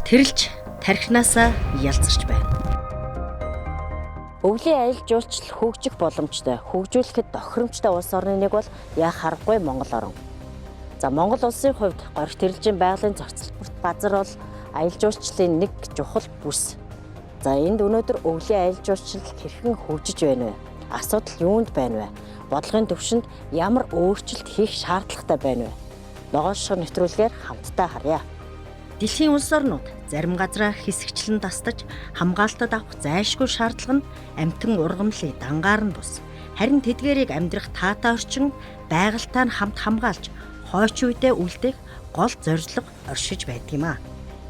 Тэрэлж тархинаасаа ялзарч байна. Өвлийн аялал жуулчлал хөгжих боломжтой, хөгжүүлэхэд тохиромжтой улс орны нэг бол яах аргагүй Монгол орн. За, Монгол улсын хувьд Горх Тэрэлжийн байгалийн зохицолборт газар бол аялал жуулчлалын нэг чухал бүс. За, энд өнөөдөр өвлийн аялал жуулчлал хэрхэн хөгжиж байна вэ? Асуудал юунд байна вэ? Бодлогын төвшөнд ямар өөрчлөлт хийх шаардлагатай байна вэ? Ногоон шашин нэвтрүүлгээр хамтдаа харъя. Дэлхийн улс орнууд зарим газраа хэсэгчлэн тастаж хамгаалтад авах зайлшгүй шаардлага нь амьтан ургамлыг дангаар нь бус. Харин тэдгээрийг амьдрах таатай орчин байгальтай нь хамт хамгаалж хойч үедээ үлдэх гол зорилго оршиж байдаг юм а.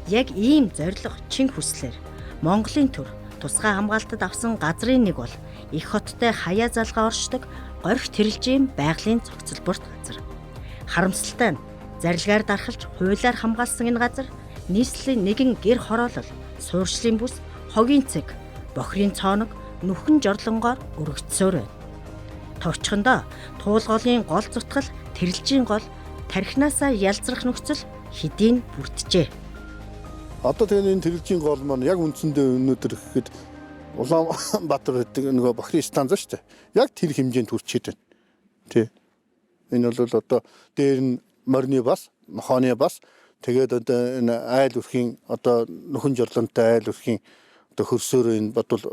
Яг ийм зорилго чин хүслээр Монголын төр тусгай хамгаалтад авсан газрын нэг бол их хоттой хаяа залгаа оршдог Горх Тэрэлжийн байгалийн зохицолборт газар. Харамсалтай нь зарилгаар дархалж хуулиар хамгаалсан энэ газар нийслэлийн нэгэн гэр хороолол, суурьшлын бүс, хогийн цэг, бохирын цооног, нүхэн жорлонгоор өргөцсөөр байна. Товчхондоо Туулголын гол зутгал Тэрэлжийн гол тархинаасаа ялзрах нөхцөл хэдийн бүрджээ. Одоо тэгээ энэ Тэрэлжийн гол маань яг үндсэндээ өнөөдөр гэхэд Улаанбаатар гэдэг нөгөө бохирын станц шүү дээ. Яг тэр хэмжээнд хүрчээд байна. Тий. Энэ бол одоо дээр нь морины бас, нохооны бас, тэгээд одоо энэ айл өрхийн одоо нөхөн жорлонтой айл өрхийн одоо хөрсөөр энэ бодвол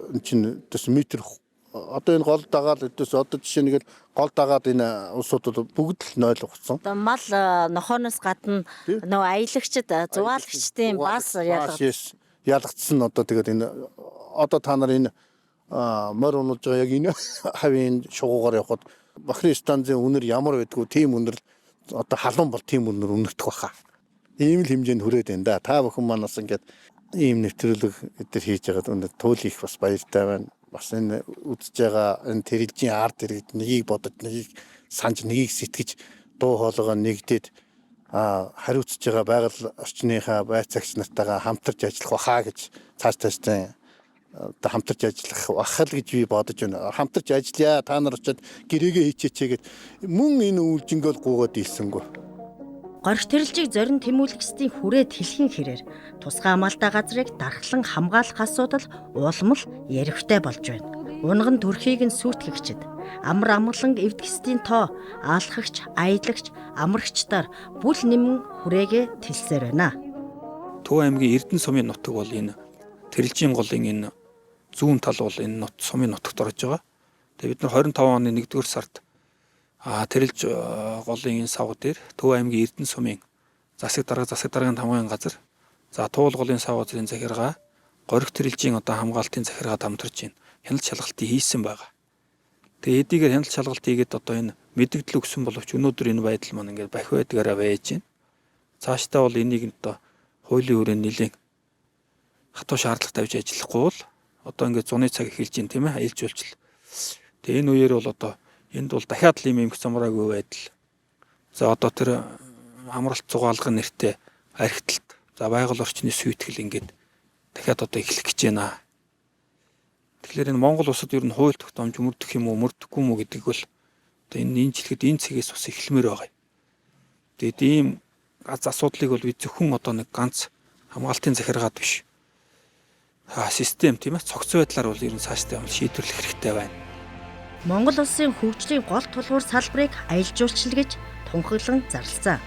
энэ чинь төс метр одоо энэ гол дагаал өдөөс одоо жишээ нэг л гол дагаад энэ улсууд бол бүгд л 0 ухсан. Одоо мал нохооноос гадна нөгөө аялагчид, зугаалагчдын бас ялгагдсан. Ялгацсан. Одоо тэгээд энэ одоо та нар энэ морь унуулж байгаа яг энэ хавийн шугуугаар явхад бохирын станцын үнэр ямар байдгүй, тийм үнэр одоо халуун бол тийм үнэр үнэртэх баха. Ийм л хэмжээнд хүрээд байна да. Та бүхэн манаас ингээд ийм нэвтрүүлэг эдгээр хийж байгаад өндөр туул их бас баяртай байна. Бас энэ үзэж байгаа энэ Тэрэлжийн ард иргэд нэгийг бодож, нэгийг санаж, нэгийг сэтгэж, дуу хоолойгоо нэгдээд хариуцж байгаа байгаль орчныхаа байцаагч нартайгаа хамтарч ажиллах баха гэж цааш цааштай одоо хамтарч ажиллах бах л гэж би бодож байна. Хамтарч ажиллая. Та нар очиод гэрээгээ хийчээч гэд мөн энэ үйлжингөөл гуугаад ийсэнгүү. Горх Тэрэлжийг зорин тэмүүлэгчдийн хүрээд хэлхийн хэрээр тусгай хамгаалалтаа газрыг дархлан хамгаалах асуудал улам л ярихтай болж байна. Унган төрхийг нь сүйтгэгчид, амар амгалан эвдгэсдийн тоо аалхагч, аялагч, амрагчдаар бүл нэмэн хүрээгээ тэлсээр байна. Төв аймгийн Эрдэнэ сумын нутаг бол энэ Тэрэлжийн голын энэ зүүн тал бол энэ нут сумын нутагт орж байгаа. Тэгээ бид нар 25 оны 1-р сард Тэрэлж голын энэ сав дээр Төв аймгийн Эрдэнэ сумын засаг дарга, засаг даргын хамгаалын газар, за Туул голын сав газрын захиргаа, Горх Тэрэлжийн одоо хамгаалтын захиргаад хамтарч байна. Хяналт шалгалтыг хийсэн байгаа. Тэгээ эдийгээр хяналт шалгалт хийгээд одоо энэ мэдэгдэл өгсөн боловч өнөөдөр энэ байдал маань ингээд бахи байдгаараа байж байна. Цаашдаа бол энийг одоо хуулийн хүрээнд нэлээн хатуу шаардлага тавьж ажиллахгүй бол одоо ингээд зуны цаг эхэлж байна, тийм ээ, аялал жуулчлал. Тэгээ энэ үеэр бол одоо энд бол дахиад л ийм эмх замраагүй байдал. За, одоо тэр амралт зугаалга нэртэй архиталт, за байгаль орчны сүйтгэл ингээд дахиад одоо эхлэх гэж байна. Тэгэхээр энэ Монгол улсад ер нь хууль тогтоомж мөрдөх юм уу, мөрдөхгүй юм уу гэдэг бол одоо энэ жилхэд энэ цэгээс бас эхлэмээр байгаа юм. Тэгээд ийм гац асуудлыг бол бид зөвхөн одоо нэг ганц хамгаалтын захиргаад биш. Систем, тийм ээ, цогц байдлаар бол ер нь цаашдаа шийдвэрлэх хэрэгтэй байна. Монгол улсын хөгжлийн гол тулгуур салбарыг аялал жуулчлал гэж тунхаглан зарласан.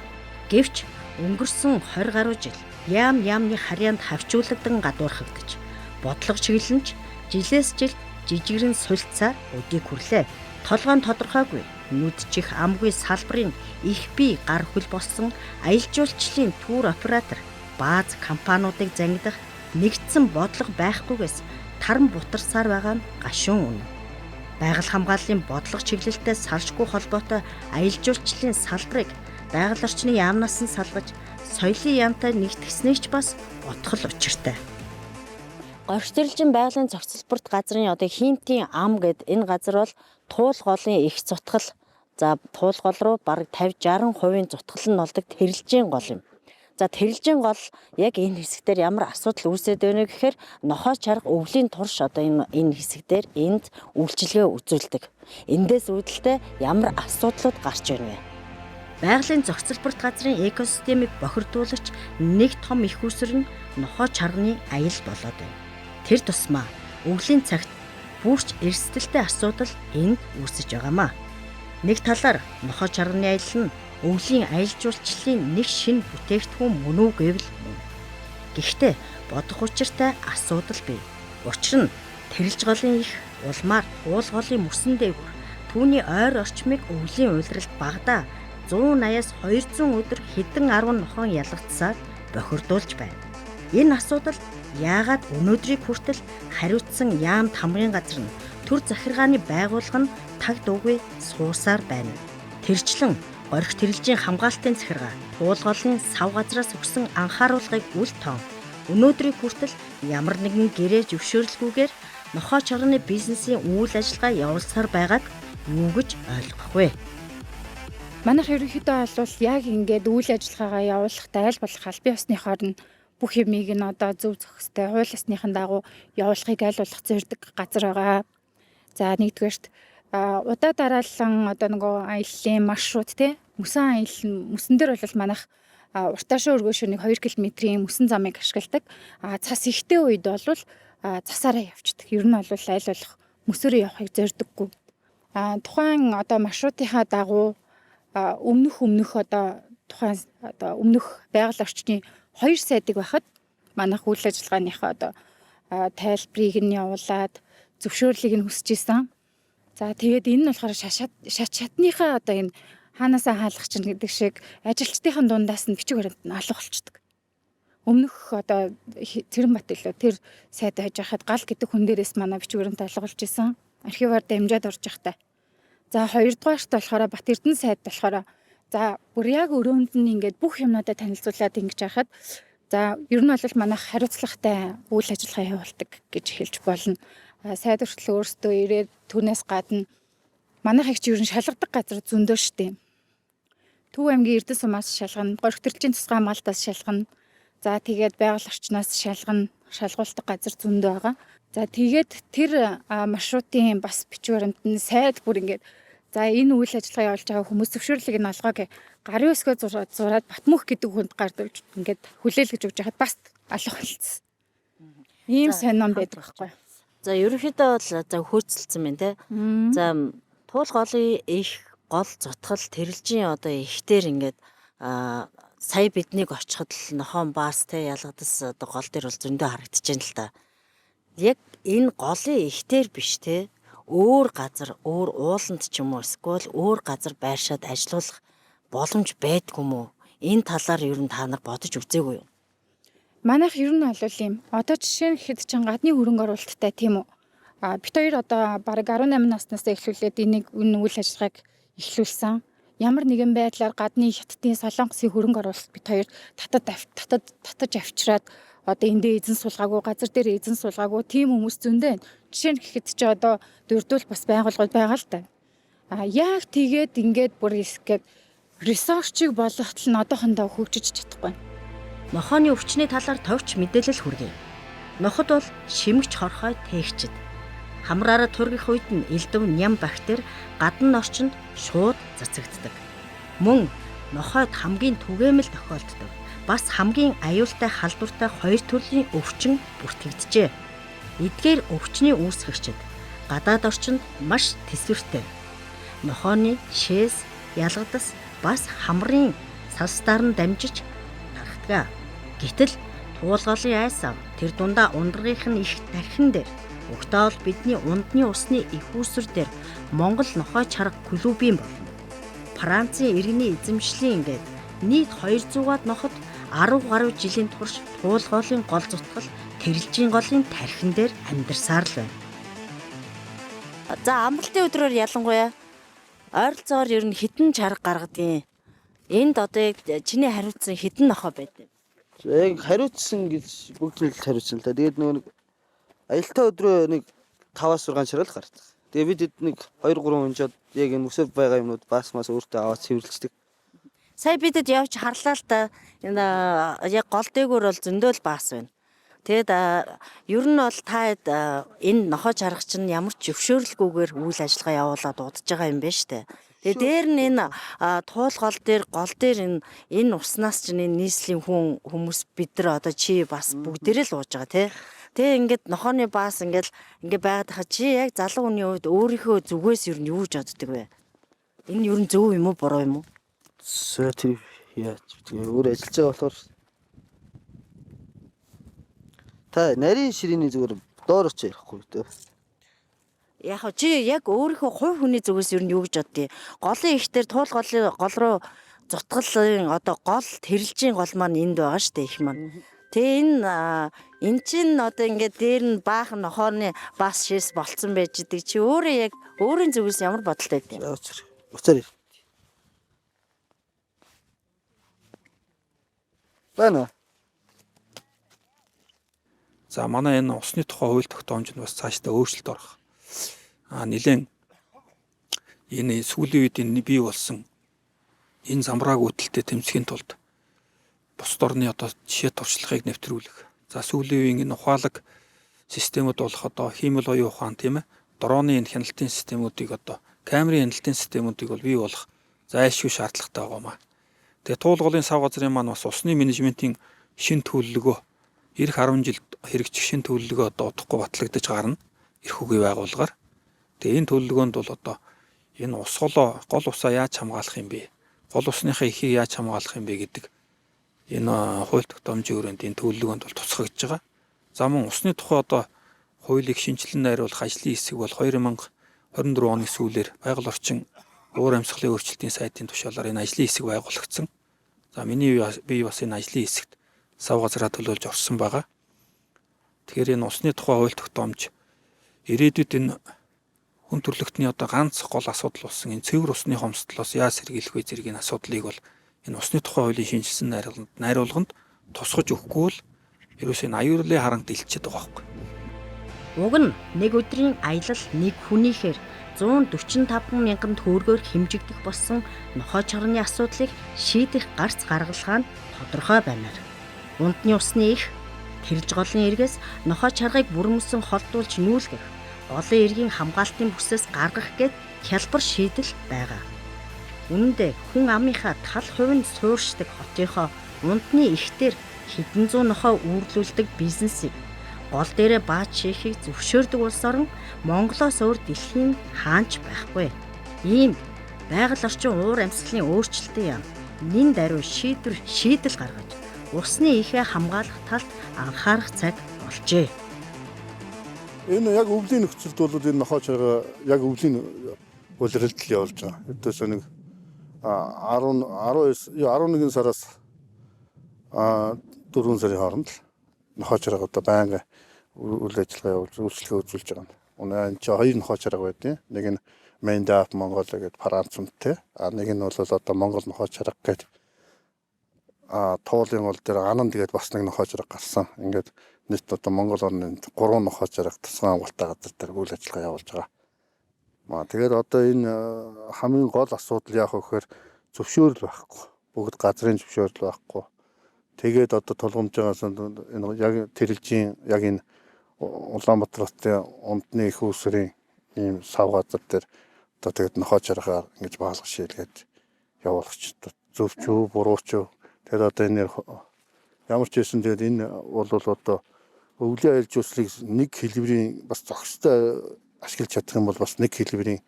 Гэвч өнгөрсөн 20 гаруй жил яам яамны харьяанд хавчуулагдан гадуурхагдаж, бодлого чиглэл нь ч жилээс жилд жижигрэн сулцаар өдийг хүрлээ. Толгой нь тодорхойгүй, нүд чих амгүй салбарын их бие гар хөл болсон аялал жуулчлалын тур оператор, бааз компаниудыг зангидах нэгдсэн бодлого байхгүйгээс таран бутарсаар байгаа нь гашуун үнэн. Байгаль хамгааллын бодлого чиглэлтэй салшгүй холбоотой аялал жуулчлалын салбарыг байгаль орчны яамнаас нь салгаж соёлын яамтай нэгтгэснээ ч бас бодох л учиртай. Горх Тэрэлжин байгалийн зохицолборт газрын одоо Хиймтийн ам гэд энэ газар бол Туул голын их зутгал. За, Туул гол руу бараг 50 60% зутгал нь болдог Тэрэлжийн гол юм. За, Тэрэлжийн гол яг энэ хэсэг дээр ямар асуудал үүсээд байна вэ гэхээр нохой чарга өвлийн турш одоо энэ хэсэг дээр энд үйлчилгээ үзүүлдэг. Эндээс үүдэлтэй ямар асуудлууд гарч байна вэ? Байгалийн зохицолборт газрын экосистемийг бохирдуулагч нэг том их үүсвэр нь нохой чарганы аял болоод байна. Тэр тусмаа өвлийн цагт бүрч эрсдэлтэй асуудал энд үүсэж байгаамаа. Нэг талаар нохой чарганы аялал нь өвлийн аялал жуулчлалын нэг шинэ бүтээгдэхүүн мөн үү гэвэл мөн. Гэхдээ бодох учиртай асуудал бий. Учир нь Тэрэлж голын их улмаар Туул голын мөсөн дээгүүр түүний ойр орчмыг өвлийн улиралд багадаа 180-аас 200 өдөр хэдэн арван нохон ялгагдсаар бохирдуулж байна. Энэ асуудал яагаад өнөөдрийг хүртэл хариуцсан яам тамгын газар нь төр захиргааны байгууллага нь таг дуугүй суусаар байна. Тэрчлэн горих тэрэлжийн хамгаалтын захиргаа Туул голын сав газраас өгсөн анхааруулгыг үл тоон өнөөдрийг хүртэл ямар нэгэн гэрээ зөвшөөрлгүйгээр нохой чарганы бизнесийн үйл ажиллагаа явуулсаар байгааг юу гэж ойлгох вэ? Манайх ерөнхийдөө бол яг ингээд үйл ажиллагаагаа явуулахдаа аль болох албан ёсныхоор нь бүх юмыг нь одоо зөв зохистой хууль ёсныхын дагуу явуулахыг аль болох зорддог газар байгаа. За, нэгдүгээрт удаа дараалан одоо нөгөө аяллаа маршрут, те, мөсөн аялал, мөсөн дээр бол манайх уртаашаа өргөөшөө нэг 2 км-ийн мөсөн замыг ашигладаг. А цас ихтэй үед бол цасаараа явчихдаг. Ер нь бол аль болох мөсөөрөө явахыг зордоггүй. А тухайн одоо маршрутынхаа дагуу өмнөх одоо тухайн одоо өмнөх байгаль орчны хоёр сайдыг байхад манайх үйл ажиллагааныхаа одоо тайлбарыг нь явуулаад зөвшөөрлийг нь хүсэж исэн. За, тэгээд энэ нь болохоор шат шатныхаа одоо энэ хаанаасаа хаалгах чинь гэдэг шиг ажилчдын дундаас нь бичиг баримт нь алга болчдөг. Өмнөх одоо Цэрэнбат илүү тэр сайд байж хахад гал гэдэг хүн дээрээс манай бичиг баримт алга болж исэн. Архиваар дамжаад орж явахтай. За, хоёрдугаарт болохоор Бат Эрдэнэ сайд болохоор, за, бүр яг өрөөнд нь ингээд бүх юмнуудаа танилцуулаад ингэж хахад, за, ер нь бол манайх хариуцлагатай үйл ажиллагаа явуулдаг гэж хэлж болно. Сайд хүртэл өөрсдөө ирээд, түүнээс гадна манайхыг чи ер нь шалгадаг газар зөндөө штэ. Төв аймгийн Эрдэнэ сумаас шалгана, Горих тэрэлжийн тусгай хамгаалтаас шалгана. За, тэгээд байгаль орчноос шалгана, шалгуулдаг газар зөндөө байгаа. За, тэгээд тэр маршрутын бас бичиг баримт нь сайд бүр ингээд, за, энэ үйл ажиллагаа явуулж байгаа хүмүүс зөвшөөрлийг нь олгоо гэ гарын өсгөө зураад Батмөх гэдэг хүнд гардуулж ингээд хүлээлгэж өгч яхад бас алга болцсон. Ийм сонин байдаг байхгүй. За, ерөнхийдөө бол за хөөцөлдсөн байна те. За, Туул голын их гол зутгал тэрэлжийн одоо ихтер ингээд сая биднийг очиход л нохон баас те ялгадас одоо гол дээр бол зөндөө харагдаж байна л та. Яг энэ голын ихтер биш те, өөр газар, өөр ууланд ч юм уу эсвэл өөр газар байршаад ажиллуулах боломж байдгүй юм уу? Энэ талаар ер нь та нар бодож үзээгүй юу? Манайх ер нь бол ийм одоо жишээ нь хэд чинь гадны хөрөнгө оруулалттай, тийм үү? А бид хоёр одоо бараг 18 наснаас эхлүүлээд энийг энэ үйл ажиллагааг эхлүүлсэн. Ямар нэгэн байдлаар гадны Хятадын, Солонгосын хөрөнгө оруулалт бид хоёр татад татад татаж авчираад одоо эндээ эзэн суулгаагүй, газар дээр эзэн суулгаагүй тийм хүмүүс зөндөө байна. Жишээ нь гэхэд чи одоо дөрдүүл бас байгууллагууд байгаа л та. А яг тэгээд ингээд бүр ингээд ресурсчиг болгохтол нь одоохондоо хөгжиж чадахгүй. Нохооны өвчний талаар товч мэдээлэл хүргэе. Ноход бол шимэгч хорхой тээгчд. Хамраараа тургих үед нь элдв ням бактери гадна орчинд шууд цацагддаг. Мөн нохойд хамгийн түгээмэл тохиолддог. Бас хамгийн аюултай халдвартай хоёр төрлийн өвчин бүртгэгджээ. Эдгээр өвчний үүсгэгчид гадаад орчинд маш төсвөртэй. Нохооны шээс, ялгадас бас хамрын салстаар нь дамжиж тархдаг. Гэтэл Туулгалын айсав тэр дундаа ундрагийнх нь их тархин дээр угтаал бидний ундны усны их үүсвэр дээр Монгол нохой чарга клубын болно. Францын иргэний эзэмшлийн ингээд нийт 200-аад ноход 10 гаруй жилийн турш Туулгалын гол зутгал Тэрэлжийн голын тархин дээр амьдарсаар л байна. За, амралтын өдрөөр ялангуяа ойролцоогоор ер нь хэдэн чарга гаргадгийн? Энд одоо яг чиний хариуцсан хэдэн нохой байдаг? Яг хариуцсан гэж бүгд нь л хариуцсан л та. Тэгээд нөгөө нэг аялалтай өдрөө нэг 5-аас 6 чарга л гардаг. Тэгээ бид хэд нэг 2 3 хүнжээд яг энэ мөсөр байгаа юмнууд бас мас өөртөө аваад цэвэрлждэг. Сая бидэд явж харлаа л та. Энэ яг гол дээгүүр бол зөндөө л баас байна. Тэгээд ер нь бол та энэ нохой чарга чинь ямар ч зөвшөөрлгүйгээр үйл ажиллагаа явуулаад удаж байгаа юм байна штэ. Тэгээ дээр нь энэ туул гол дээр энэ уснаас чинь энэ нийслэлийн хүн хүмүүс бид нар одоо чи бас бүгдээрээ л ууж байгаа тий. Тэгээ ингээд нохооны баас ингээд ингээд байгаад хаа чи яг залуу хүний хувьд өөрийнхөө зүгээс ер нь юу гэж боддөг вэ? Энэ ер нь зөв юм уу буруу юм уу? Сэ тэр яаж тэгээ өөр ажиллаж байгаа болохоор та нарийн ширээний зүгээр доор очиж ярихгүй дээ. Яг хөө чи яг өөрийнхөө хувь хүний зүгээс ер нь юу гэж боддیں۔ Голын их дээр туул голын гол руу зутгалын одоо гол тэрэлжийн гол маань энд байгаа шүү дээ их маань. Тэгээ энэ эн чин одоо ингээд дээр нь баахан нохооны бас шээс болцсон байж идэг. Чи өөрөө яг өөрийн зүгээс ямар бодолтой байд юм? За уцаар. Уцаар. Байна. За манай энэ усны тухай хууль тогтоомж нь бас цаашдаа өөрчлөлт орох. Нилээн энэ сүүлийн үед энэ бий болсон энэ замбрааг үүдэлтэй тэмцэхийн тулд бусд орны одоо жишээ туршлагыг нэвтрүүлэх. За сүүлийн үеийн энэ ухаалаг системүүд болох одоо хиймэл оюун ухаан тийм ээ дроны энэ хяналтын системүүдийг одоо камерын хяналтын системүүдийг бол бий болох зайлшгүй шаардлагатай байгаа маа. Тэгээ туул голын сав газрын маань бас усны менежментийн шин төлөвлөгөө эх 10 жилд хэрэгжих шин төлөвлөгөө одоо удахгүй батлагдаж гарна. Эрх үгүй байгууллагаар. Тэгээ энэ төлөвлөгөөнд бол одоо энэ ус голоо гол усаа яаж хамгаалах юм бэ? Гол усныхаа ихийг яаж хамгаалах юм бэ гэдэг энэ хууль тогтоомжийн өрөөнд энэ төлөвлөгөөнд бол тусгагдж байгаа. За мөн усны тухай одоо хуулийг шинжилэн найруулах ажлын хэсэг бол 2024 оны сүүлээр байгаль орчин уур амьсгалын өөрчлөлтийн сайтын тушаалаар энэ ажлын хэсэг байгуулагдсан. За миний би бас энэ ажлын хэсэгт сав газраа төлөөлж орсон байгаа. Тэгэхээр энэ усны тухай хууль тогтоомж ирээдүйд энэ хүн төрөлхтний одоо ганц гол асуудал болсон энэ цэвэр усны хомсдлоос яаж сэргийлэх вэ зэргийн асуудлыг бол энэ усны тухай хуулийн шинжилсэн найруулганд тусгаж өгөхгүй бол ерөөсөө энэ аюулын харант илчээд байгаа байхгүй. Уг нь нэг өдрийн аялал нэг хүнийхээр 145 мянган төгрөгөөр хэмжигдэх болсон нохой чарганы асуудлыг шийдэх гарц гаргалгаа нь тодорхой баймаар. Ундны усны их тэрж голын эргээс нохой чаргыг бүрмөсөн холдуулж нүүлгэх, голын эргийн хамгаалтын бүсээс гаргах гээд хялбар шийдэл байгаа. Үнэн дээр хүн амынхаа тал хувь нь сууршдаг хотынхоо ундны ихтер хэдэн зуун нохой үүрлүүлдэг бизнесийг гол дээрээ бааж шийхийг зөвшөөрдөг улс орон Монголоос өөр дэлхийн хаанч байхгүй. Ийм байгаль орчин уур амьсгалын өөрчлөлтийн яам нин даруй шийдвэр шийдэл гаргаж усны ихээ хамгаалах талд анхаарах цаг болжээ. Энэ яг өвлийн нөхцөлд бол энэ нохой чарга яг өвлийн улиралд л явуулж байгаа. Өдөөсөө нэг 10 19 11 сараас 4 сарын хооронд л нохой чарга одоо байнга үйл ажиллагаа явуулж үйлчлэгээ үзүүлж байгаа юм. Өнөө энэ чи хоёр нохой чарга байдیں۔ Нэг нь Мендап Монгол гэдэг Францтай, а нэг нь бол одоо Монгол нохой чарга гэдэг туулын гол дээр анан тэгээд бас нэг нохой чарга гарсан. Ингээд нийт одоо Монгол орны 3 нохой чарга тусгай хамгаалалттай газар дээр үйл ажиллагаа явуулж байгаа. Тэгээд одоо энэ хамгийн гол асуудал яах вэ гэхээр зөвшөөрөл байхгүй. Бүгд газрын зөвшөөрөл байхгүй. Тэгээд одоо тулгамж байгаас энэ яг тэрэлжийн яг энэ Улаанбаатар хотын ундны их усрын ийм сав газар дээр одоо тэгээд нохой чаргаар ингэж баалгах шийлгээд явуулах ч зөв ч үү буруу ч үү. Тэгээд одоо энэ ямар ч байсан тэгээд энэ бол одоо өвлийн аялал жуулчлалыг нэг хэлбэрийн бас зохистой ашиглаж чадах юм бол бас нэг хэлбэрийн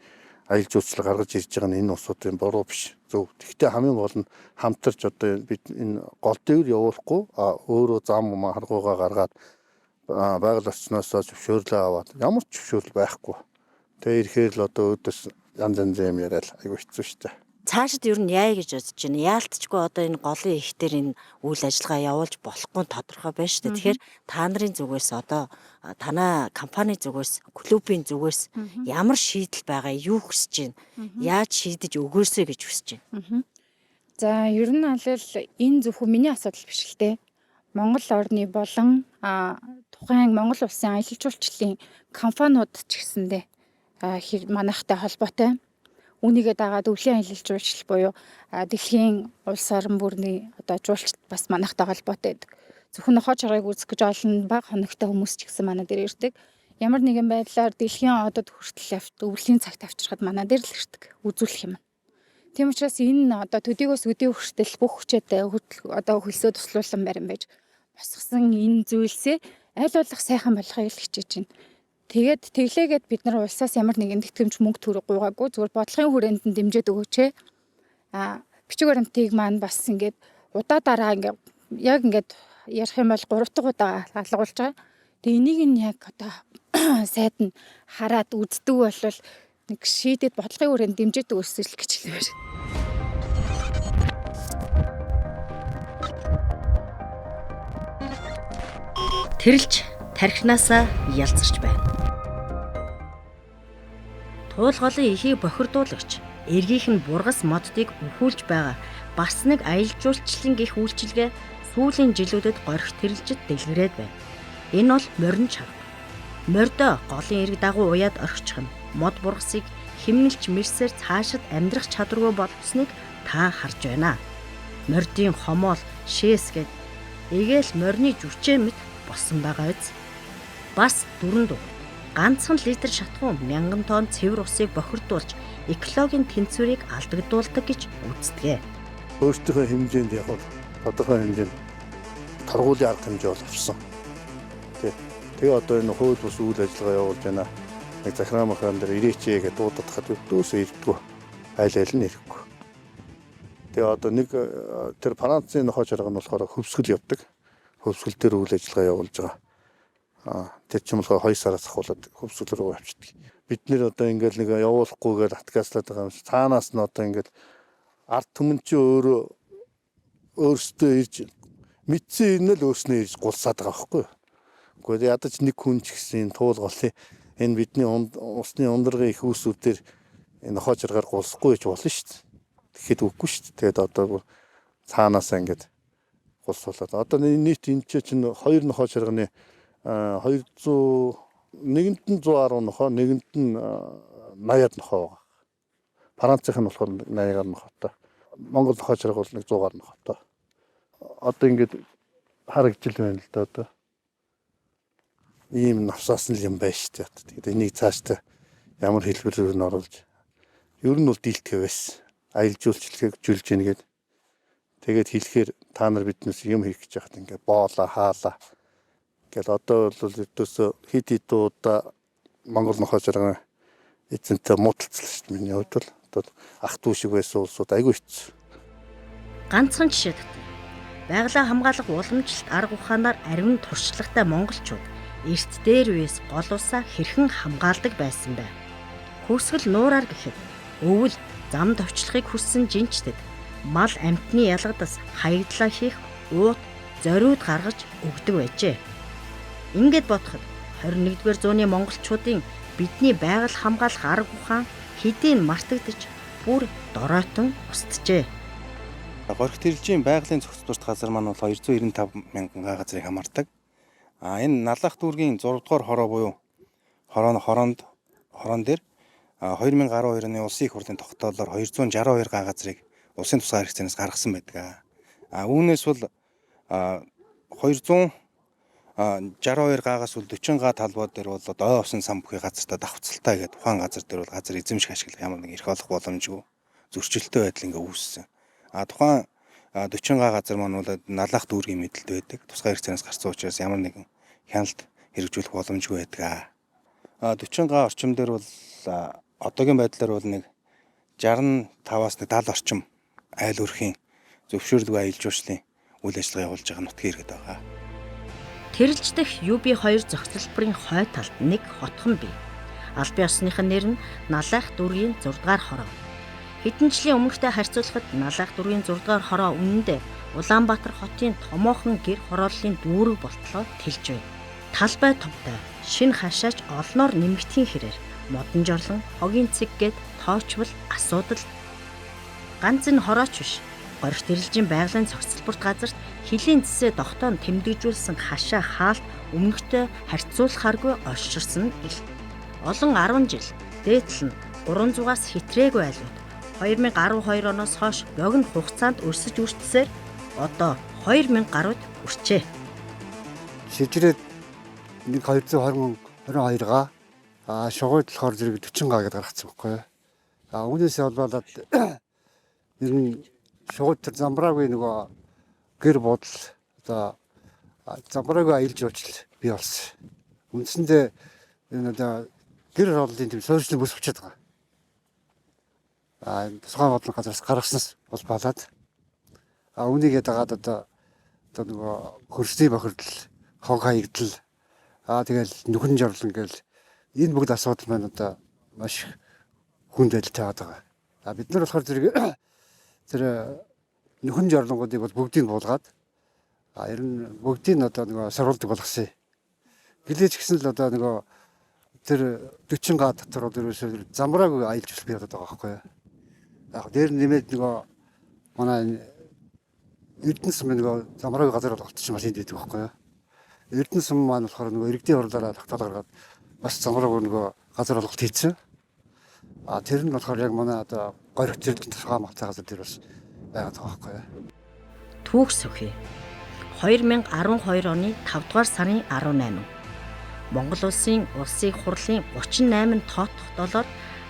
аялал жуулчлал гаргаж ирж байгаа нь энэ улсуудын буруу биш. Зөв. Тэгэхдээ хамгийн гол нь хамтарч одоо бид энэ гол дээр явуулахгүй өөрөө зам харгуугаа гаргаад байгаль орчноосоо зөвшөөрлөө аваад ямар ч зөвшөөрөл байхгүй. Тэгээ ирэхээр л одоо өөдөөс янз янзын юм яриад айгүй хэцүү шттэ. Цаашид ер нь яа гэж бодож байна? Яалтчгүй одоо энэ голын их дээр энэ үйл ажиллагаа явуулж болохгүй тодорхой байна шүү дээ. Тэгэхээр та нарын зүгээс одоо танай компани зүгээс, клубын зүгээс ямар шийдэл байгаа, юу хүсэж байна? Яаж шийдэж өгөөсэй гэж хүсэж байна? За ер нь аль энэ зөвхөн миний асуудал биш л дээ. Монгол орны болон тухайн Монгол улсын аялал жуулчлалын компаниуд ч гэсэндээ манайхтай холбоотой. Үүнийгээ дагаад өвлийн аялал жуулчлал буюу дэлхийн улс орон бүрний одоо жуулчд бас манайхтай холбоотой байдаг. Зөвхөн нохой чаргыг үзэх гэж олон бага хоногтой хүмүүс ч гэсэн манай дээр ирдэг. Ямар нэгэн байдлаар дэлхийн одод хүртэл өвлийн цагт авчирхад манай дээр л ирдэг. Үзүүлэх юм. Тийм учраас энэ одоо төдийгөөс өдий хүртэл бүх хүчээтэй одоо хөлсөө туслуулан барин байж босгосон энэ зүйлсээ аль болох сайхан болохыг л хичээж байна. Тэгээд тэглээгээд бид нар улсаас ямар нэгэн тэтгэмж мөнгө төгрөг гуйгаагүй, зүгээр бодлогын хүрээнд нь дэмжиж өгөөч. Бичиг баримтыг маань бас ингээд удаа дараа ингээд яг ингээд ярих юм бол 3 дахь удаа алгуулж байгаа. Тэгээ энийг нь яг одоо сайд нь хараад үздэг бол нэг шийдэд бодлогын хүрээнд дэмжиж өгсөн л гэж хэлмээр. Тэрэлж тархинаасаа ялзарч байна. Туул голын ихийг бохирдуулагч, эргийнх нь бургас моддыг өхүүлж байгаа бас нэг аялал жуулчлалын гих үйлчилгээ сүүлийн жилүүдэд горих тэрэлжид дэлгэрээд байна. Энэ бол морин чарга. Мордоо голын эрг дагуу уяад орхичих нь мод бургасыг химнэлч мэрсээр цаашид амьдрах чадваргүй болгосныг та харж байна. Мордын хомоол, шээс гээд эгээл морины жүчээ мэт болсон байгаа биз. Бас дөрөн дугаар. Ганцхан литр шатхуун 1000 тонн цэвэр усыг бохирдуулж экологийн тэнцвэрийг алдагдуулдаг гэж үздэг. Өөрсдийнхөө хэмжээнд яг бол тодорхой хэмжээнд торгуулийн арга хэмжээ бол авсан. Тэгээ одоо энэ хууль бус үйл ажиллагаа явуулж байна. Нэг захираа махаан дээр ирээч гэж дуудахад өвдөөсөө ирдэггүй. Айл айл нь ирэхгүй. Тэгээ одоо нэг тэр Францын нохоо чарга нь болохоор хөвсгөл явдаг. Хөвсгөл дээр үйл ажиллагаа явуулж байгаа. Тэр ч юм болохоор 2 сараас ахуулаад хөвсгөл рүү авчдаг. Бид нэр одоо ингээл нэг явуулахгүйгээр атгаслаад байгаа юм шиг цаанаас нь одоо ингээл ард түмэн чи өөрөө өөрсдөө ирж мэдсэн юм л өөрснөө ирж гулсаад байгаа байхгүй юу. Гэхдээ ядаж нэг хүн ч гэсэн энэ туул голын энэ бидний усны ундрагын их үүсвэр дээр энэ нохоо чаргаар гулсахгүй гэж болно шүү дээ. Тэгэхэд үгүй шүү дээ. Тэгээд одоо цаанаасаа ингээд гулсуулаад одоо нийт энэ чинь хоёр нохоо чарганы 200 нэгэнд нь 110 нохоо, нэгэнд нь 80-ад нохоо байгаа. Францынх нь болохоор 80-аар нохоотой. Монгол нохоо чарга бол нэг 100-аар нохоотой. Одоо ингээд харагдчихл байна л да одоо. Ийм навсаасан л юм байна шүү дээ. Тэгээд энийг цаашдаа ямар хэлбэрээр нь оруулж ер нь бол дийлтгэв байсан. Аялал жуулчлалыг жүүлж гин гээд тэгээд хэлэхээр та нар биднээс юм хийх гэж яхад ингээд боолоо хаалаа. Гэл одоо бол ердөөсөө хэд хэд удаа Монгол нохоо чарган эзэнтэй муудалцлаа шүү дээ. Миний хувьд бол одоо ах дүү шиг байсан улсууд айгүй хэцүү. Ганцхан жишээ татна. Байгалаа хамгаалах уламжлалт арга ухаанаар аривн туршлагатай монголчууд эрт дээр үеэс гол усаа хэрхэн хамгаалдаг байсан бэ? Хөрсгөл нуураар гэхэд өвөл зам товчлохыг хүссэн жинчтэд мал амьтны ялгадас хаягдлаа хийх уут зориуд гаргаж өгдөг байжээ. Ингээд бодоход 21-р зууны монголчуудын бидний байгаль хамгаалах арга ухаан хэдийн мартагдаж бүр доройтон устжээ. Горих тэрэлжийн байгалийн зохицуулт газар маань бол 295 мянган га газрыг хамаардаг. Энэ Налах дүүргийн 6 дугаар хороо буюу хорон дээр 2012 оны улсын их хурлын тогтоолоор 262 га газрыг улсын тусгаар хэрэгцээнээс гаргасан байдаг. Үүнээс бол 262 гаагаас бол 40 га талбай дээр бол ой усан сан бүхий газартаа давхцалтай гэдэг тухайн газар дээр бол газар эзэмших ашиглах ямар нэг эрх олох боломжгүй зөрчилтэй байдал ингээ үүссэн. Тухайн 40 га газар маань бол Налах дүүргийн мэдлэлд байдаг. Тусгай хэрэгцээнээс гарсан учраас ямар нэгэн хяналт хэрэгжүүлэх боломжгүй байдаг. 40 га орчим дээр бол одоогийн байдлаар бол нэг 65-аас 70 орчим айл өрхийн зөвшөөрлгүй аялал жуулчлалын үйл ажиллагаа явуулж байгаа нутгийн иргэд байгаа. Тэрэлж дэх UB2 зохицолборын хой талд нэг хотхон бий. Албан ёсных нь нэр нь Налайх дүүргийн 6 дугаар хороо. Хэдэн жилийн өмнөхтэй харьцуулахад Налайх дүүргийн 6 дугаар хороо үнэндээ Улаанбаатар хотын томоохон гэр хорооллын дүүрэг болтлоо тэлж байна. Талбай томтой, шинэ хашаач олноор нэмэгдэхийн хэрээр модон жорлон, хогийн цэг гээд тоочвол асуудал. Ганц нь хорооч биш. Горих тэрэлжийн байгалийн зохицолборт газарт хилийн зэсээ тогтоон тэмдэгжүүлсэн хашаа хаалт өмнөхтэй харьцуулахааргүй олширсан ил. Олон 10 жил дээдл нь 300-аас хитрээгүй айлууд 2012 оноос хойш богино хугацаанд өрсөж үртсээр одоо 2000 гаруйд хүрчээ. Шижрээд нэг 222 га, шугууд болохоор зэрэг 40 га гэдээ гаргацсан байхгүй юу. Үүнээс болоод Ер нь шууд тэр замбраагүй нөгөө гэр бодол одоо замбраагүй аялал жуулчлал бий болсон. Үндсэндээ энэ одоо гэр хорооллын тийм суурьшны бүс болчиход байгаа. А энэ тусгай бодлон газраас гаргаснаас бол болоод а үүнийг дагаад одоо нөгөө хөрсний бохирдол, хог хаягдал аа тэгэл нүхэн жорлон гэл энэ бүгд асуудал маань одоо маш хүнд байдалтай байгаа. А бид нар болохоор зэрэг тэр нүхэн жорлонгуудыг бол бүгдийг буулгаад а ер нь бүгдийг одоо нөгөө саруулдаг болгосон. Гэлээч гэсэн л одоо нөгөө тэр 40 га дотор бол ерөөсөө замбраагүй аялал жуулчлал бий болоод байгаа байхгүй юу. Яг дээр нэмээд нөгөө манай энэ Эрдэнэ сум нөгөө замбраагүй газар болголт чинь бас энд байдаг байхгүй юу. Эрдэнэ сум маань болохоор нөгөө иргэдийн хурлаараа тогтоол гаргаад бас замбраагүй нөгөө газар болголт хийсэн. А тэр нь болохоор яг манай одоо горих зэрэг тусгай хамгаалтай газар дээр бас байгаад байгаа байхгүй юу. Түүх сөхий. 2012 оны 5 дугаар сарын 18. Монгол улсын улсын хурлын 38 тоотох долоор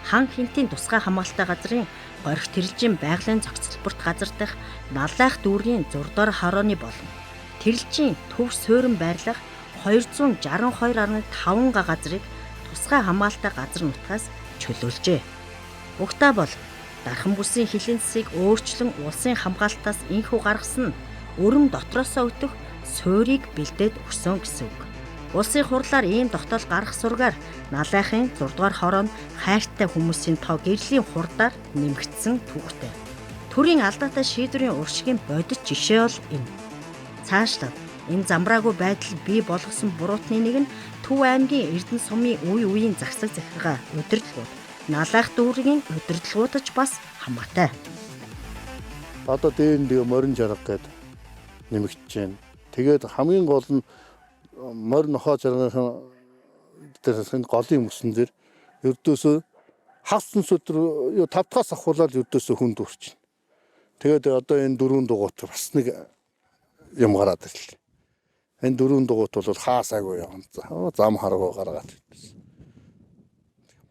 хан хинтийн тусгай хамгаалалтай газрын горих тэрэлжин байгалийн зохицолборт газар дахь Налайх дүүргийн 6 дугаар хорооны болон Тэрэлжийн төв суурин байрлах 262.5 га газрыг тусгай хамгаалалтай газар нутгаас чөлөөлжээ. Угтаа бол Дархан бүсийн хилийн засыг өөрчлөн улсын хамгаалалтаас инхүү гаргасан нь өрөм дотроосоо өтөх суурийг бэлдээд өгсөн гэсэн үг. Улсын хурлаар ийм тогтоол гаргах сургаар Налайхын 6 дугаар хороо нь хайртай хүмүүсийн тоо гэрлийн хурдаар нэмэгдсэн түүхтэй. Төрийн алдаатай шийдвэрийн уршигийн бодит жишээ бол энэ. Цаашлаад энэ замбраагүй байдал бий болгосон буруутны нэг нь Төв аймгийн Эрдэнэ сумын үе үеийн засаг захиргаа удирдлагууд, Налайх дүүргийн удирдлагууд ч бас хамаатай. Одоо дээр нь тэгээ морин жарга гээд нэмэгдэж байна. Тэгээд хамгийн гол нь морь нохоо жаргахын дээр энэ голын мөсөн дээр ердөөсөө хагас сүнс өдөр юу 5 дахаас ахуулаад ердөөсөө хүн дүүрчин. Тэгээд одоо энэ дөрвөн дугуйт бас нэг юм гараад ирлээ. Энэ дөрвөн дугуйт бол хаасаагүй явна. Зам харгуу гаргаад ирсэн.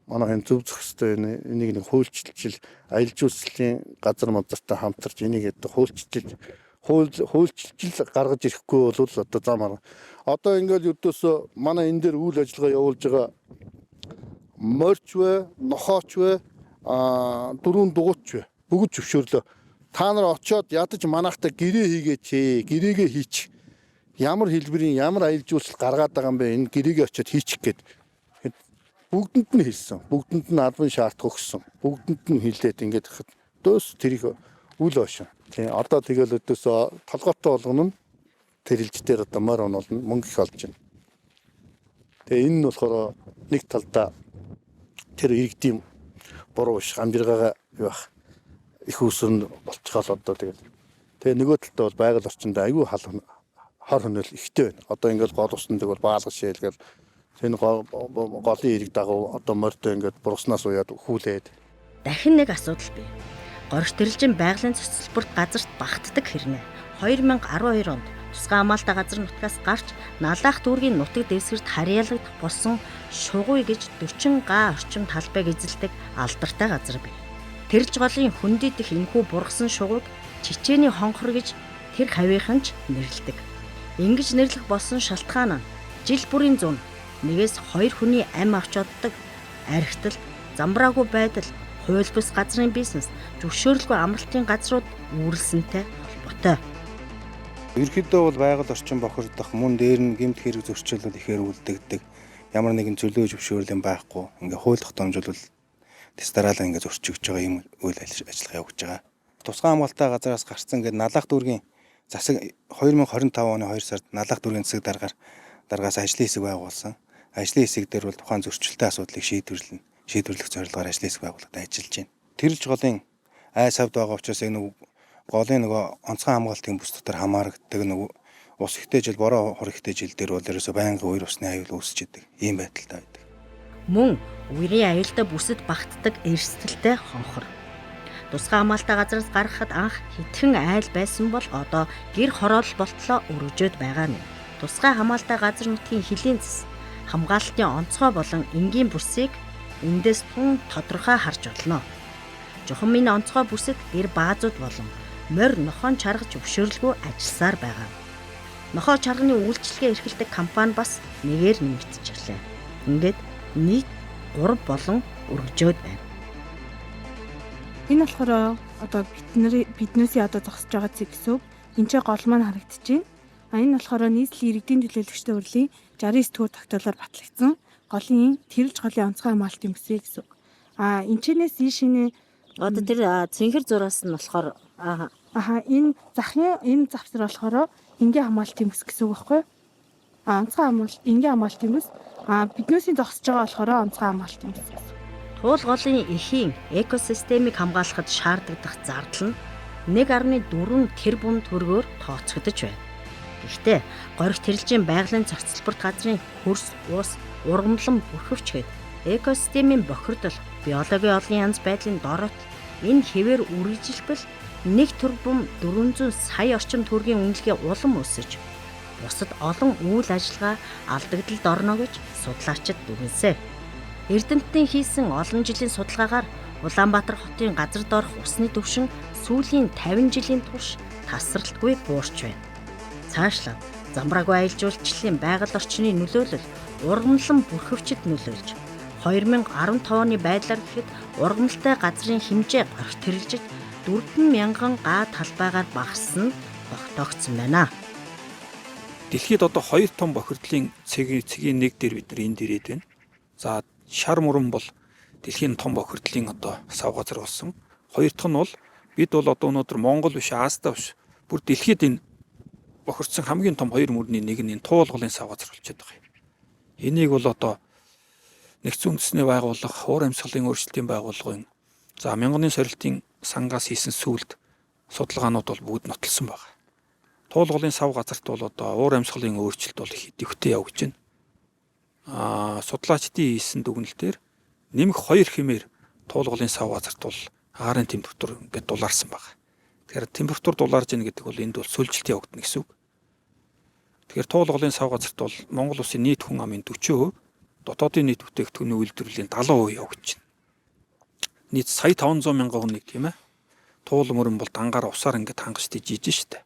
Манай энэ зөв зохистой энийг нэг хуульчилж аялал жуулчлалын газар мазартай хамтарч энийг одоо хуульчилж хуульчилж гаргаж ирэхгүй бол одоо зам харга. Одоо ингээл ердөөсөө манай энэ дээр үйл ажиллагаа явуулж байгаа морьч вэ, нохооч вэ, дөрвөн дугуйч вэ бүгд зөвшөөрлөө. Та нар очиод ядаж манайхтай гэрээ хийгээч ээ, гэрээгээ хийчих. Ямар хэлбэрийн ямар аялал жуулчлал гаргаад байгаа юм бэ? Энэ гэрээгээ очиод хийчих гээд. Бүгдэнд нь хэлсэн. Бүгдэнд нь албан шаарт өгсөн. Бүгдэнд нь хэлээд ингээд дөөс тэрийг үл ошин. Тийм одоо тэгэл өдөөсөө толгойтой болгоно нь тэрэлж дээр одоо морь онолно мөнгө их олж байна. Тэгээ энэ нь болохоор нэг талдаа тэр иргэдийн буруу биш амжиргаагаа юу бах их усрэн болчихоол одоо тэгэл. Тэгээ нөгөө талдаа бол байгаль орчинд айгүй хал хор хөнөөл ихтэй байна. Одоо ингээл гол усан дэг бол баалга шээлгээл энэ голын ирэг дагуу одоо морьтой ингээд бургаснаас уяад хүлээд. Дахин нэг асуудал бий. Горих тэрэлжин байгалийн цэцлбэрт газарт багтдаг хэрнээ. 2012 онд тусгай хамгаалалтай газар нутгаас гарч Налайх дүүргийн нутаг дэвсгэрт харьяалагдах болсон Шугуй гэж 40 га орчим талбайг эзэлдэг алдартай газар бий. Тэрэлж голын хөндий дэх энэхүү бургасан шугуйг Чечений хонхор гэж тэр хавийнхан ч нэрлэдэг. Ингэж нэрлэх болсон шалтгаан нь жил бүрийн зун нэгээс хоёр хүний ам авч оддог, архитал, замбраагүй байдал, хууль бус газрын бизнес, зөвшөөрлгүй амралтын газрууд үүрлсэнтэй холбоотой. Ерөнхийдөө бол байгаль орчин бохирдох, мөн дээр нь гэмт хэрэг зөрчил ихээр үлдэгдэг. Ямар нэгэн төлөө зөвшөөрлийн байхгүй. Ингээ хууль тогтоомжлол тэс дараалал ингээ зөрчигдөж байгаа юм үйл ажиллагаа явагдаж байгаа. Тусгай хамгаалалтай газараас гарцсан ингээд Налайх дүүргийн засаг 2025 оны 2 сард Налайх дүүргийн засаг даргаас ажлын хэсэг байгуулсан. Ажлын хэсэг дээр бол тухайн зөрчилтэй асуудлыг шийдвэрлэнэ. Шийдвэрлэх зорилгоор ажлын хэсэг байгууллагад ажиллаж байна. Тэрэлж голын айс хавд байгаа учраас энэ голын нөгөө онцгой хамгаалтын бүс дотор хамаарагддаг нөгөө ус ихтэй жил бороо хор ихтэй жил дээр бол ерөөсөө байнгын үер усны аюул үүсэж идэг. Ийм байдалтай байдаг. Мөн үерийн аюултай бүсэд багтдаг эрсдэлтэй хонхор. Тусгай хамгаалалтай газраас гаргахад анх хитгэн айл байсан бол одоо гэр хороолол болтлоо өргөжөөд байгаа нь. Тусгай хамгаалалтай газар нутгийн хилийн зэс хамгаалтын онцгой болон энгийн бүсийг эндээс тун тодорхой харж болно. Жухамын онцгой бүсэд гэр баазууд болон морь нохоон чаргаж өвшөөрлгүй ажилласаар байгаа. Нохоо чарганы үйлчилгээ эрхэлдэг компани бас нэгээр нэмэгдчихлээ. Ингээд нийт 3 болон өргөжөөд байна. Энэ болохоор одоо биднээсээ одоо зогсож байгаа цэг гэсэн үг. Энд чинь гол маань харагдаж байна. А энэ болохоор нийслэлийн иргэдийн төлөөлөгчдийн хурлын 69 дугаар тогтоолоор батлагдсан голын тэрэлж голын онцгой хамгаалтын бүсээ гэсэн үг. А энэ чинээс ийшээ одоо тэр цэнхэр зураас нь болохоор аха энэ захын энэ завсар болохоор энгийн хамгаалтын бүс гэсэн үг байхгүй юу? А онцгой хамгаалт энгийн хамгаалтын бүс. А биднээсийн зогсож байгаа болохоор онцгой хамгаалтын бүс гэсэн. Туул голын эхийн экосистемийг хамгаалахад шаардлагадах зардал нь 1.4 тэрбум төгрөгөөр тооцогдож байна. Гэхдээ горих тэрэлжийн байгалийн цогцлборт газрын хөрс, ус, ургамлан бүрхөвч гээд экосистемийн бохирдол, биологийн олон янз байдлын дорот энэ хэвээр үргэлжилбэл 1 тэрбум 400 сая орчим төгрөгийн үнэлгээ улам өсөж бусад олон үйл ажиллагаа алдагдлалд орно гэж судлаачид дүгнэсэ. Эрдэмтдийн хийсэн олон жилийн судалгаагаар Улаанбаатар хотын газар доорх усны түвшин сүүлийн 50 жилийн турш тасралтгүй буурч байна. Цаашлаад замбраагүй аялал жуулчлалын байгаль орчны нөлөөлөл ургамлан бүрхөвчд нөлөөлж 2015 оны байдлаар гэхэд ургамалтай газрын хэмжээ горих тэрэлжид 4,000 га талбайгаар багассан нь тогтоогдсон байна. Дэлхийд одоо 2 том бохирдлын цэгийн нэг дээр бид нар энд ирээд байна. За шар мөрөн бол дэлхийн том бохирдлын одоо сав газар болсон. Хоёр дахь нь бол бид бол одоо өнөөдөр Монгол биш, Азда биш, бүр дэлхийд энэ бохирдсон хамгийн том хоёр мөрний нэг нь энэ Туул голын сав газар болчиход байгаа юм. Энийг бол одоо нэгдсэн үндэсний байгууллага, уур амьсгалын өөрчлөлтийн байгууллагын за мянганы сорилтын сангаас хийсэн сүлд судалгаанууд бол бүгд нотолсон байна. Туул голын сав газарт бол одоо уур амьсгалын өөрчлөлт бол их идэвхтэй явагдаж байна. Судлаачдын хийсэн дүгнэлтээр нэмэх 2 хэмээр Туул голын сав газарт бол агаарын температур ингээд дулаарсан байна. Тэгэхээр температур дулаарж ийн гэдэг бол энд бол сөлжилт явагдана гэсэн үг. Тэгэхээр Туул голын сав газарт бол Монгол улсын нийт хүн амын 40%, дотоодын нийт бүтээгдэхүүний үйлдвэрлэлийн 70% явагдаж байна. Нийт сая 500 мянган хүнийг тийм ээ. Туул мөрөн бол дангаар усаар ингээд хангаж тижиж штэ.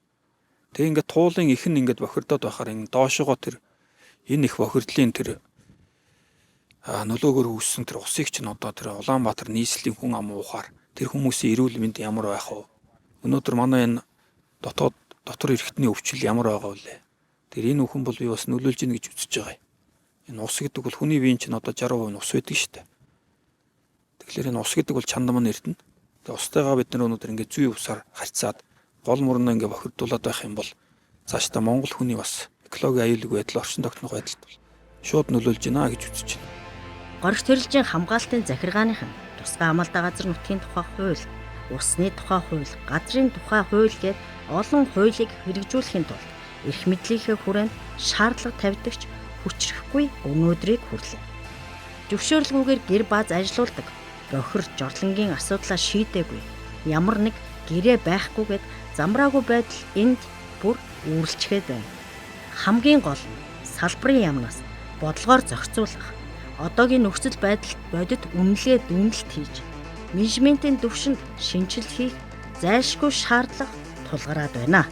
Тэгээ ингээд туулын их нь ингээд бохирдоод байхаар энэ доошогоо тэр энэ их бохирдлын тэр нөлөөгөөр үүссэн тэр усыг чинь одоо тэр Улаанбаатар нийслэлийн хүн ам уухаар тэр хүмүүсийн эрүүл мэнд ямар байх вэ? Өнөөдөр манай энэ дотоод дотор эрхтний өвчл ямар байгаа вэ? Тэр энэ бүхэн бол би бас нөлөөлж ийн гэж үзэж байгаа юм. Энэ ус гэдэг бол хүний биеийн чинь одоо 60% нь ус байдаг шүү дээ. Тэгэхээр энэ ус гэдэг бол чандман эрдэнэ. Тэгээ устайгаа бид нар өнөөдөр ингээд зүй усаар харьцаад гол мөрнөө ингээд бохирдуулаад байх юм бол цаашдаа Монгол хүний бас экологийн аюулгүй байдал, орчин тогтнох байдалд бол шууд нөлөөлж байна гэж үзэж байна. Горих тэрэлжийн хамгаалтын захиргааныхан тусгай хамгаалалтын газар нутгийн тухай хууль, усны тухай хууль, газрын тухай хууль гээд олон хуулийг хэрэгжүүлэхийн тулд эрх мэдлийнхээ хүрээнд шаардлага тавьдагч хүчрэхгүй өнөөдрийг хүрлээ. Зөвшөөрлгүйгээр гэр бааз ажилуулдаг бохир жорлонгийн асуудлаа шийдээгүй ямар нэг гэрээ байхгүйгээд замраагүй байдал энд бүр үүрлчгээд байна. Хамгийн гол нь салбарын яамнаас бодлогоор зохицуулах, одоогийн нөхцөл байдалд бодит үнэлгээ дүнэлт хийж, менежментийн түвшинд шинжилэл хийх зайлшгүй шаардлага тулгараад байна.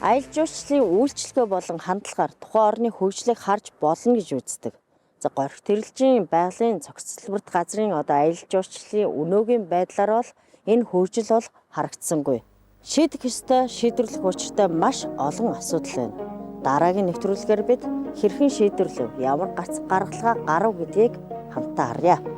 Аялал жуулчлалын үйлчилгээ болон хандлагаар тухайн орны хөгжлийг харж болно гэж үздэг. За горих тэрэлжийн байгалийн цогцлборт газрын одоо аялал жуулчлалын өнөөгийн байдлаар бол энэ хөгжил бол харагдсангүй. Шийдэх ёстой, шийдвэрлэх учиртай маш олон асуудал байна. Дараагийн нэвтрүүлгээр бид хэрхэн шийдвэрлэв, ямар гарц гаргалгаа гарав гэдгийг хамтдаа харъя.